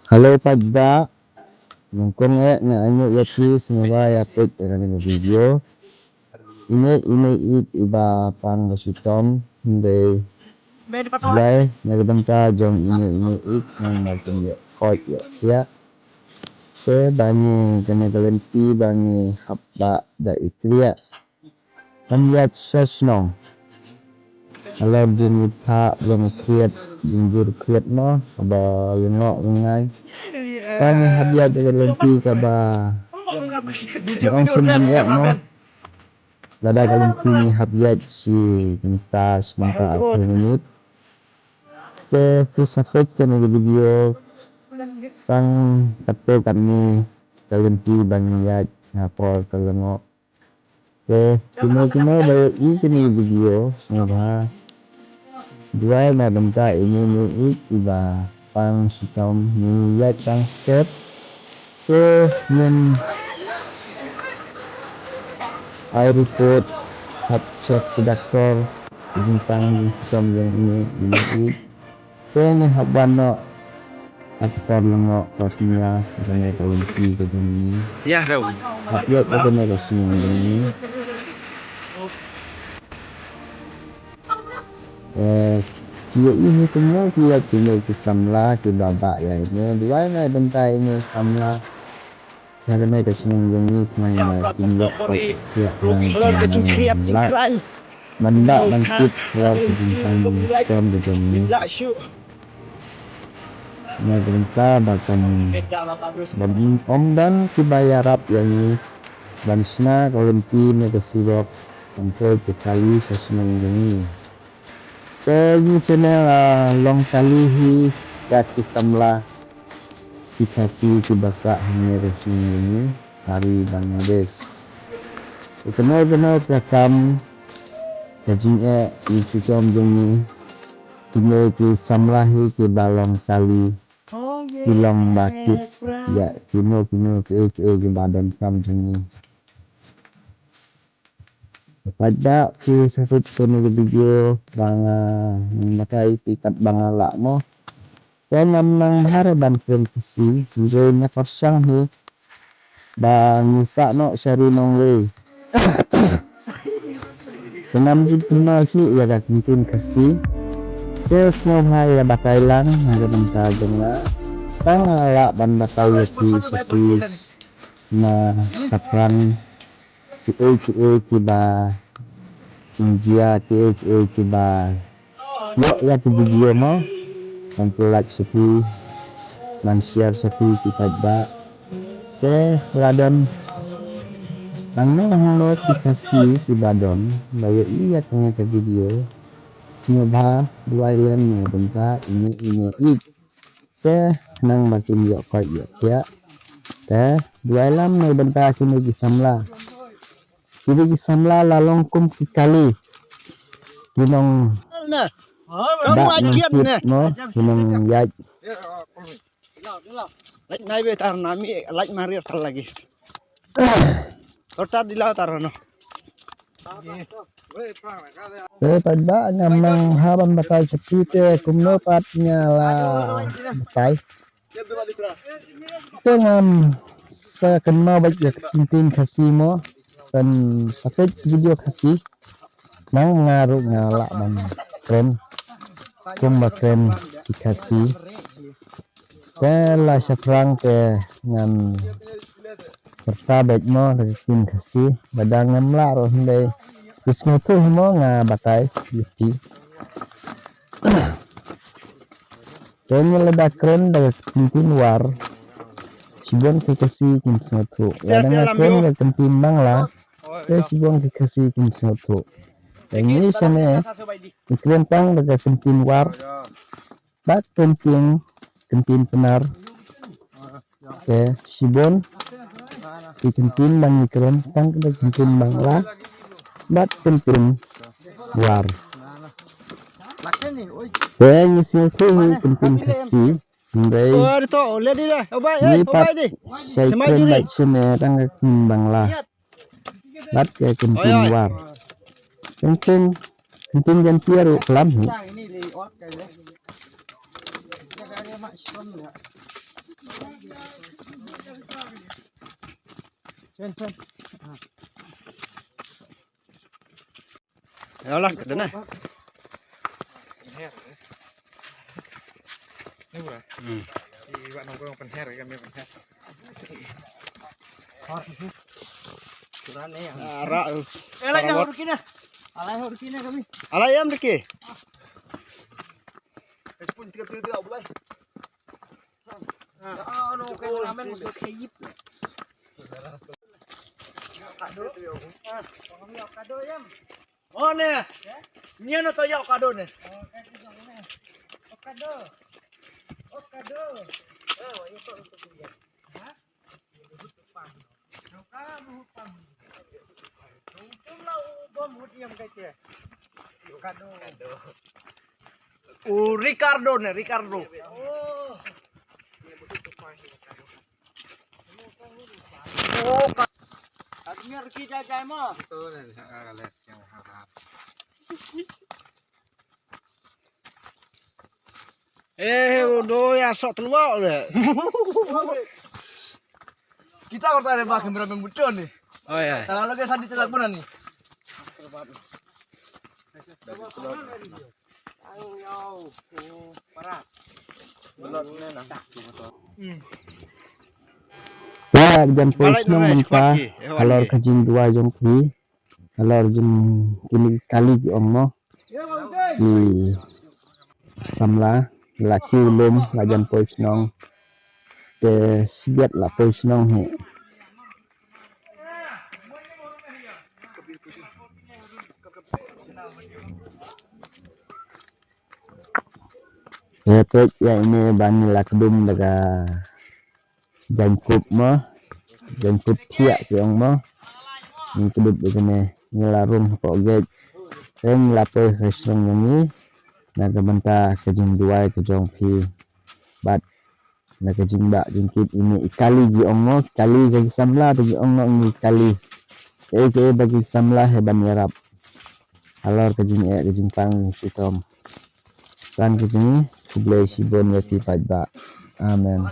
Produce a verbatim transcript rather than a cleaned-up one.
Hello paidbah. Nyngkong eh nga ainguh ïa phi sngewbha ïa peit ïa kane ka video. Ine ine it iba pang ba shitom hynrei bai na ka bynta jong ine ine it nang ma kin ïa koit ïa ïa. Te ba ngi kane ka lynti ba ngi hap ba da i kriat. Kan ïaid sha shnong. Halor jingitha jong kriat, jingjur kriat mo, kaba lyngngoh lyngngai. Kan ngi hap ïaid da ka lynti kaba ngi ong shen jingeh mo. Lada ka lynti ngi hap ïaid shi kynta shi kynta arphew minit. Te phi sa peit kane ka video tang katto katne ka lynti ba ngi ïaid ha por ka lyngngoh. Te kino kino ba ïohi kane ka video sngewbha duwai na bynta ine ine it iba pang shitom ngi ïaid tang step. Te ngin ai report hap check ki doctor jingpang jingpang jong ine ine it. Te ngi hap wan noh ha ka por lyngngoh ka sñiaw kane ka lynti ka jong ngi. Ïa, Raul. Hap ïoh ba kane ka sñiaw jong ngi. Eh, ki ïohi hi kumno ki ïa ki mei ki samla kiba bah ïa ine. Duwai na bynta ine samla. Ïa kane ka shnong jong ngi khnang ba kin ïoh koit ïa khnang ba kin lah ban bah ban tip halor ka jingpang jingpang ka jong ngi. Na ka bynta ba kan, ba ym don kiba ïarap ïa ngi ban shna ka lynti ne ka surok, kan poi ka kali sha shnong jong ngi. Te ngi channel, ah, long kali hi ïa ki samla ki Khasi kiba sah hangne ha shnong jong ngi ha ri Bangladesh. Te kano kano ka kam ka jingeh ki shitom jong ngi, kine ki samla hi kiba long kali, ki long ba kit ïa kino kino kiei kiei kiba donkam jong ngi. Paidbah, phi sa peit kane ka video ba nga, ah, batai phi katba nga lah mo. Te ngam nang bha re ban kren Khasi, hynrei nga pyrshang hi ba ngi sah noh sha ri nongrei. Te ngam ju kynmaw shuh ïa ka ktien Khasi. Te sngewbha ïa batai lang na ka bynta jong nga. Tang nga lah ban batai ïa phi sha phi na shaphrang kiei kiei kiba jingjia, kiei kiei kiba ïoh ïa ki video mo, ban pynlait sha phi, ban share sha phi ki paidbah. Te la don hangno hangno ki Khasi kiba don ba ïohi ïa kane ka video, sngewbha duwai lem na bynta ine ine it. Te khnang ba kin ïoh koit ïoh khiah. Te duwai lem na bynta kine ki samla. Kine ki samla la long kum ki kali. Ki nong bah nong kit mo, ki nong ïaid. Lait nai be tar nami, lait marir tar lagi. Tor tar dila tar no. Eh, paidbah, ngam nang bha ban batai sha phi te kumno pat nga la batai. Te ngam sa kynmaw beit ïa ka ktien Khasi mo. San sa peit video Khasi. Nang nga ruh nga lah ban kren kumba kren ki Khasi. Te la shaphrang te ngan pyrta beit mo da ka ktien Khasi. Lada ngam lah ruh hynrei phi sngewthuh hi mo nga batai ïa phi. Te ngi lada kren da ka ktien War, shibun ki Khasi kim sngewthuh. Lada nga kren da ka ktien Bangla, te shibun ki Khasi kim sngewthuh. Te ngi shane ngi kren tang da ka ktien War bad ka ktien, ka ktien Pnar. Te shibun ki ktien ba ngi kren tang da ka ktien Bangla bad ka ktien War. Te ngi sngewthuh hi ka ktien Khasi, hynrei ngi pat shai kren beit shane tang ka ktien Bangla bad ka ktien War. Teng teng ka ktien Jaiñtia ruh klam hi. Ïa lah, kata na. Ni bro. Hmm. Iwak nongkrong pynher, kami pynher. Kurang ni. Arak. Eh, lai dah hurkina. Alai hurkina kami. Alai am deke. Espun tiga tiga tiga bulai. Ah, no, kameramen mesti kayip. Kado. Ah, kado yam. Oh, ne. Nia no to ïa kado ne. Kado. Kado. Eh, wa ïa to untuk dia. Ha? U Ricardo ne, Ricardo. Oh. Oh, ka-, ka kñia ki jai jai mo. Eh, udah ya sok telua udah. Kita kau tak ada pakai berapa muncul ni. Oh ya. Salah lagi sandi telak mana ni? Ïa, jan poi shnong mynta, halor ka jingduwai jong phi, halor jong kine ki kali ki ong mo, ki samla, la kiew lum, la jan poi shnong, te sbiat la poi shnong hi. Te peit ïa ine ba ngi la kdum da ka jaiñkup mo, jaiñkup thiah ki ong mo. Ngi kdum da kane, ngi la rung hapoh gate. Te ngi la poi ha shnong jong ngi na ka bynta ka jingduwai ka jong phi. Bad na ka jingbah jingkit ine i kali ki ong mo, kali ka ki samla ba ki ong mo ngi kali. Kaei kaei ba ki samla hi ban ïarap halor ka jingeh ka jingpang ka jingshitom. Tang kine, khublei shibun ïa phi paidbah. Amen.